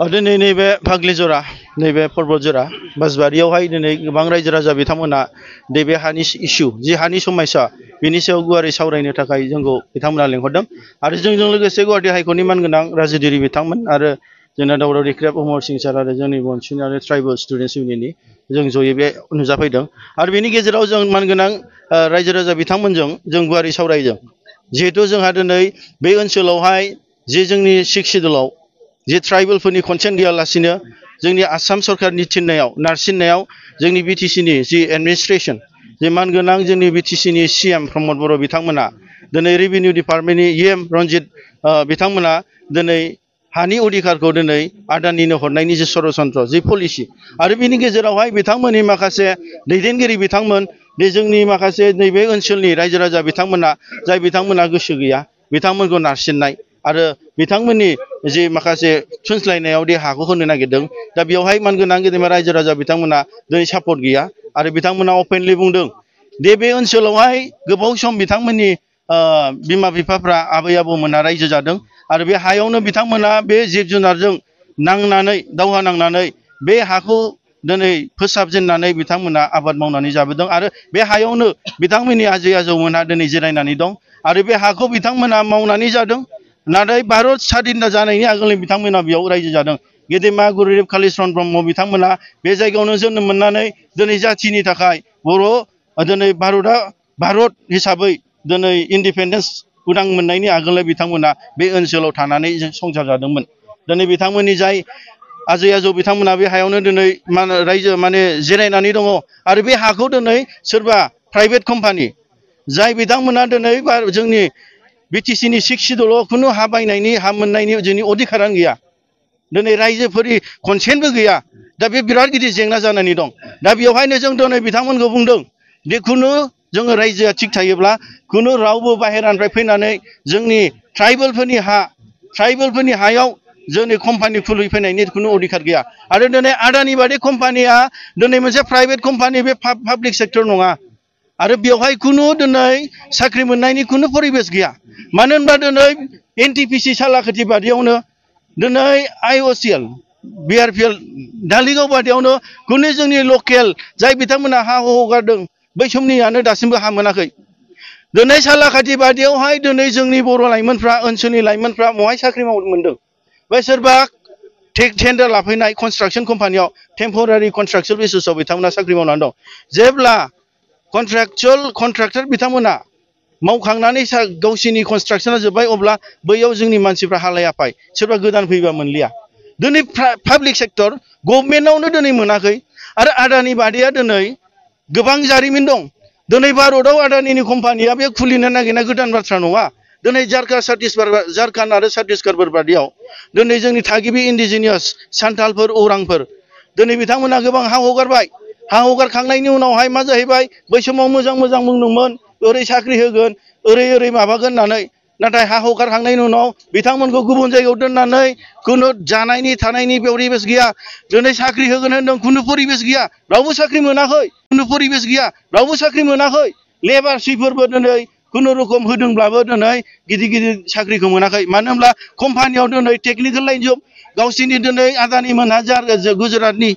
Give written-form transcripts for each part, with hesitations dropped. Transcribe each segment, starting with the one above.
दिनै नैबे फाग्लिजरा नैबे पर्बतजरा बासबारियावहाय दिनै गोबां रायजो राजा बिथांमोना नैबे हानि इस्यु जि हानि समस्या बेनि सायाव गुवारै सावरायनो थाखाय जोंखौ बिथांमोना लेंहरदों आरो जोंजों लोगोसे गुवाहाटी हाइकर्टनि मानगोनां राजोदिरि बिथांमोन आरो जोंना दावराव क्रेप अमर सिं सार आरो जोंनि बनसिन आरो ट्राइबेल स्टुडेन्टस इउनियननि जों जयै बे नुजाफैदों आरो बेनि गेजेराव जों मानगोनां रायजो राजा बिथांमोनजों जों गुवारै सावरायदों जिहेतु जोंहा दिनै बे ओनसोलावहाय जे जोंनि 6 सिडुलाव जे ट्राइबेलफोरनि कनसेन्ट गैयालासिनो जोंनि आसाम सरकारनि थिननायाव नारसिननायाव जोंनि बिटिसिनि जि एडमिनिस्ट्रेसन जे मानगोनां जोंनि बिटिसिनि सिएम प्रमद बर' बिथांमोना दिनै रेभिनिउ डिपार्टमेन्टनि इएम रनजित बिथांमोना दिनै हानि अधिकारखौ दिनै आदानिनो हरनायनि जे सरासनस्रा जि पलिसि आरो बिनि गेजेरावहाय बिथांमोननि माखासे दैदेनगिरि बिथांमोन बे जोंनि माखासे नैबे ओनसोलनि रायजो राजा बिथांमोना जाय बिथांमोना गोसो गैया बिथांमोनखौ नारसिननाय आरो बिथांमोननि जे माखासे थुनस्लायनायाव दे हाखौ होनो नागिरदों दा बेवहाय मानगोनां गेदेमा रायजो राजा बिथांमोना दिनै सापर्ट गैया आरो बिथांमोना अपेनलि बुंदों दे बे ओनसोलावहाय गोबाव सम बिथांमोननि बिमा बिफाफ्रा आबै आबौमोना रायजो जादों आरो बे हायावनो बिथांमोना बे जिब जुनारजों नांनानै दावहा नांनानै बे हाखौ दिनै फोसाबजेननानै बिथांमोना आबाद मावनानै जाबोदों आरो बे हायावनो बिथांमोननि आजै आजौमोनहा दिनै जिरायनानै दं आरो बे हाखौ बिथांमोना मावनानै जादों नाथाय भारत स्वाधीनता जानायनि आगोलनि बिथांमोना बेयाव रायजो जादों गेदेमा गुरुदेब कालिचरण ब्रह्म बिथांमोना बे जायगायावनो जोनोम मोननानै दिनै जाथिनि थाखाय बर' दिनै भारत हिसाबै दिनै इन्डिपेन्डेन्स उदां मोननायनि आगोलनो बिथांमोना बे ओनसोलाव थानानै संसार जादोंमोन दिनै बिथांमोननि जाय आजै आजौ बिथांमोना बे हायावनो दिनै रायजो माने जिरायनानै दङ आरो बे हाखौ दिनै सोरबा प्राइभेट कम्पानि जाय बिथांमोना दिनै जोंनि बिटिसिनि 6 सिडुलाव खुनु हा बायनायनि हा मोननायनि जोंनि अधिकारानो गैया दिनै रायजोफोरनि कनसेन्टबो गैया दा बे बिराद गिदिर जेंना जानानै दं दा बेवहायनो जों दिनै बिथांमोनखौ बुंदों दे खुनु जोङो रायजोआ थिग थायोब्ला खुनु रावबो बाहेरानिफ्राय फैनानै जोंनि ट्राइबेलफोरनि हायाव जोंनि कम्पानि खुलिफैनायनि खुनु अधिकार गैया आरो दिनै आदानि बादि कम्पानिया दिनै मोनसे प्राइभेट कम्पानि बे पाब्लिक सेक्टर नङा आरो बेवहाय खुनु दिनै साख्रि मोननायनि खुनु परिबेस गैया मानो होनबा दिनै एनटिपिसि सालाकाथि बादियावनो दिनै आइअसिएल बिआरपिएल धालिगाव बादियावनो खुनु जोंनि लकेल जाय बिथांमोना हा हगारदों बै समनियानो दासिमबो हा मोनाखै दिनै सालाकाथि बादियावहाय दिनै जोंनि बर' लाइमोनफ्रा ओनसोलनि लाइमोनफ्रा बहाय साख्रि मोनदों बे सोरबा टेन्डार लाफैनाय कनस्ट्राक्सन कम्पानियाव टेम्परारि कनस्ट्राक्सन बेसिसाव बिथांमोना साख्रि मावनानै दं जेब्ला कन्ट्राक्टर बिथांमोना मावखांनानै गावसिनि कनस्ट्राक्सना जोब्बाय अब्ला बैयाव जोंनि मानसिफ्रा हालाय हाफाय सोरबा गोदान फैबा मोनलिया दिनै पाब्लिक सेक्टर गभर्नमेन्टआवनो दिनै मोनाखै आरो आदानि बादिया दिनै गोबां जारिमिन दं दिनै भारतआव आदानिनि कम्पानिया बे खुलिनो नागिरनाय गोदान बाथ्रा नङा दिनै झारखान्ड आरो छत्तीसगढ़ बादियाव दिनै जोंनि थागिबि इन्डिजिनियास सान्थालफोर औरांफोर दिनै बिथांमोना गोबां हा हगारबाय हा हगारखांनायनि उनावहाय मा जाहैबाय बै समाव मोजां बुंदोंमोन ओरै साख्रि होगोन ओरै माबागोन होननानै नाथाय हा हगारखांनायनि उनाव बिथांमोनखौ गुबुन जायगायाव दोननानै खुनु जानायनि थानायनि परिबेस गैया दिनै साख्रि होगोन होनदों खुनु परिबेस गैया रावबो साख्रि मोनाखै खुनु परिबेस गैया रावबो साख्रि मोनाखै लेबार सुइफोरबो दिनै खुनुरुखुम होदोंब्लाबो दिनै गिदिर साख्रिखौ मोनाखै मानो होनब्ला कम्पानियाव दिनै टेकनिकेल लाइन जब गावसिनि दिनै आदानि मोनहा गुजरातनि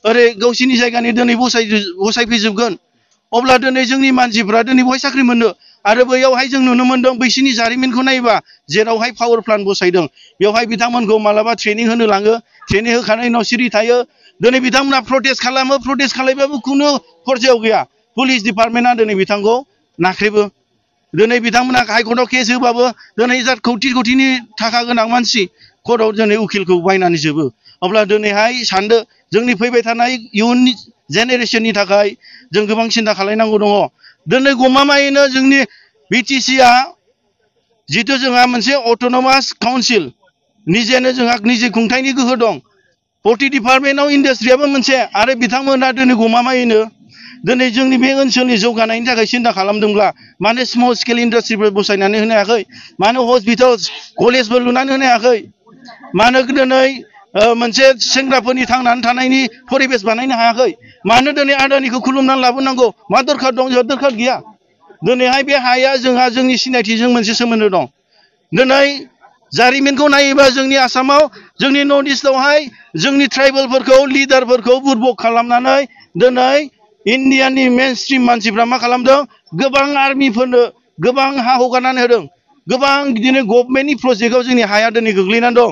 ओरै गावसिनि जायगानि दिनै बसायफैजोबगोन अब्ला दिनै जोंनि मानसिफ्रा दिनै बहाय साख्रि मोननो आरो बैयावहाय जों नुनो मोन्दों बैसिनि जारिमिनखौ नायोबा जेरावहाय पावार प्लान्ट बसायदों बेवहाय बिथांमोनखौ मालाबा ट्रेनिं होनो लाङो ट्रेनिं होखांनायनि उनाव सिरि थायो दिनै बिथांमोना प्रटेस्ट खालामो प्रटेस्ट खालामबाबो खुनु खरसायाव गैया पुलिस डिपार्टमेन्टआ दिनै बिथांखौ नाख्रेबो दिनै बिथांमोना हाइकर्टआव केस होबाबो दिनै कौटिनि थाखा गोनां मानसि कर्टआव दिनै उकिलखौ बायनानै जोबो अब्ला दिनैहाय सानदो जोंनि फैबाय थानाय इयुननि जेनेरेसननि थाखाय जों गोबां सिन्था खालामनांगौ दङ दिनै गमामायैनो जोंनि बिटिसिआ जितु जोंहा मोनसे अट'नमास काउन्सिल निजेनो जोंहा निजे खुंथायनि गोहो दं प्रति डिपार्टमेन्टआव इन्डास्ट्रियाबो मोनसे आरो बिथांमोना दिनै गमामायैनो दिनै जोंनि बे ओनसोलनि जौगानायनि थाखाय सिन्था खालामदोंब्ला मानो स्मल स्केल इन्डास्ट्रिफोर बसायनानै होनो हायाखै मानो हस्पिटाल कलेजबो लुनानै होनो हायाखै मानो दिनै मोनसे सेंग्राफोरनि थांनानै थानायनि परिबेस बानायनो हायाखै मानो दिनै आदानिखौ खुलुमनानै लाबोनांगौ मा दरखार दं जोंहा दरखार गैया दिनैहाय बे हाया जोंहा जोंनि सिनायथिजों मोनसे सोमोन्दो दं दिनै जारिमिनखौ नायोबा जोंनि आसामाव जोंनि नर्थ इस्टआवहाय जोंनि ट्राइबेलफोरखौ लिडारफोरखौ बुरबक खालामनानै दिनै इन्डियानि मेन स्ट्रिम मानसिफ्रा मा खालामदों गोबां आर्मिफोरनो गोबां हा हगारनानै होदों गोबां बिदिनो गभर्नमेन्टनि प्रजेक्टआव जोंनि हाया दिनै गोग्लैनानै दं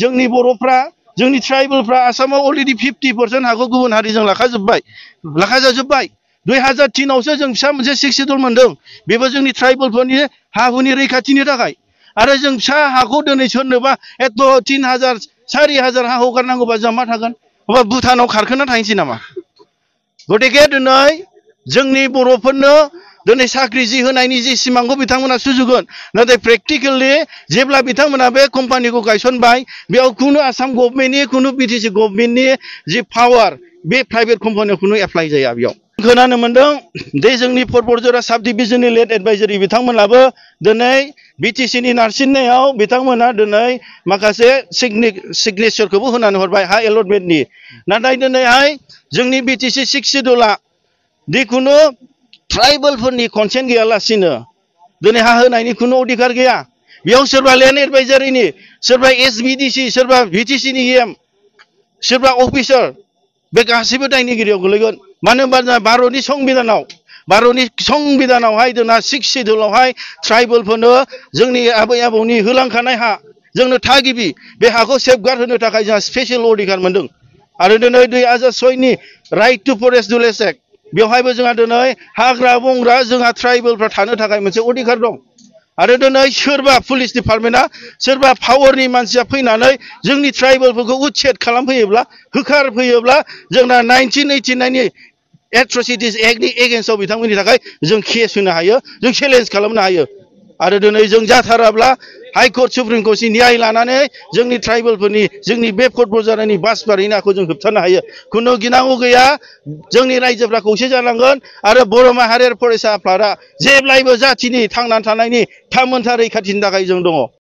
जोंनि बर'फ्रा जोंनि ट्राइबेलफ्रा आसामाव अलरेडि 50% हाखौ गुबुन हारिजों लाखाजाजोब्बाय 2003आवसो जों फिसा मोनसे 6 शिड्युल मोनदों बेबो जोंनि ट्राइबेलफोरनि हा हुनि रैखाथिनि थाखाय आरो जों फिसा हाखौ दिनै सोरनोबा एथ' 3000 4000 हा हगारनांगौबा जों मा थागोन होमबा भुटानाव खारखोना थाहैनोसै नामा गतिके दिनै जोंनि बर'फोरनो दिनै साख्रि जि होनायनि जि सिमांखौ बिथांमोना सुजुगोन नाथाय प्रेक्टिकेलि जेब्ला बिथांमोना बे कम्पानिखौ गायसनबाय बेयाव खुनु आसाम गभर्नमेन्टनि खुनु बिटिसि गभर्नमेन्टनि जि पावार बे प्राइभेट कम्पानियाव खुनु एप्लाइ जाया बेयाव खोनानो मोनदों दे जोंनि परबरजरा साब डिभिजननि लेड एडभाइजारि बिथांमोनाबो दिनै बिटिसिनि नारसिननायाव बिथांमोना दिनै माखासे सिगनेचारखौबो होनानै हरबाय हा एलटमेन्टनि नाथाय दिनैहाय जोंनि बिटिसि 6 शिड्युलआ जिखुनु ट्राइबेलफोरनि कनसेन्ट गैयालासिनो दिनै हा होनायनि खुनु अधिकार गैया बेयाव सोरबा लेन्ड एडभाइजारिनि सोरबा एसबिडिसि सोरबा बिटिसिनि एम सोरबा अफिसार बे गासैबो दायनिगिरियाव गोलैगोन मानो होनबा भारतनि संबिधानावहाय जोंना 6 शिड्युलावहाय ट्राइबेलफोरनो जोंनि आबै आबौनि होलांखानाय हा जोंनो थागिबि बे हाखौ सेफगार्ड होनो थाखाय जोंहा स्पेशल अधिकार मोनदों आरो दिनै 2006नि right to forest village act बेवहायबो जोंहा दिनै हाग्रा बंग्रा जोंहा ट्राइबेलफ्रा थानो थाखाय मोनसे अधिकार दं आरो दिनै सोरबा पुलिस डिपार्टमेन्टआ सोरबा पावारनि मानसिया फैनानै जोंनि ट्राइबेलफोरखौ उच्छेद खालामफैयोब्ला होखारफैयोब्ला जोंना 1989नि एट्रसिटिस एक्टनि एगेन्स्टआव बिथांमोननि थाखाय जों केस होनो हायो जों चेलेन्ज खालामनो हायो आरो दिनै जों जाथाराब्ला हाइकर्ट सुप्रिम कर्टनि न्याय लानानै जोंनि ट्राइबेलफोरनि जोंनि बे परबरजरानि बासबारिनि हाखौ जों होबथानो हायो खुनु गिनांगौ गैया जोंनि रायजोफ्रा खौसे जानांगोन आरो बर' माहारियारि फरायसा आफादा जेब्लायबो जाथिनि थांनानै थानायनि थामोनथा रैखाथिनि थाखाय जों दङ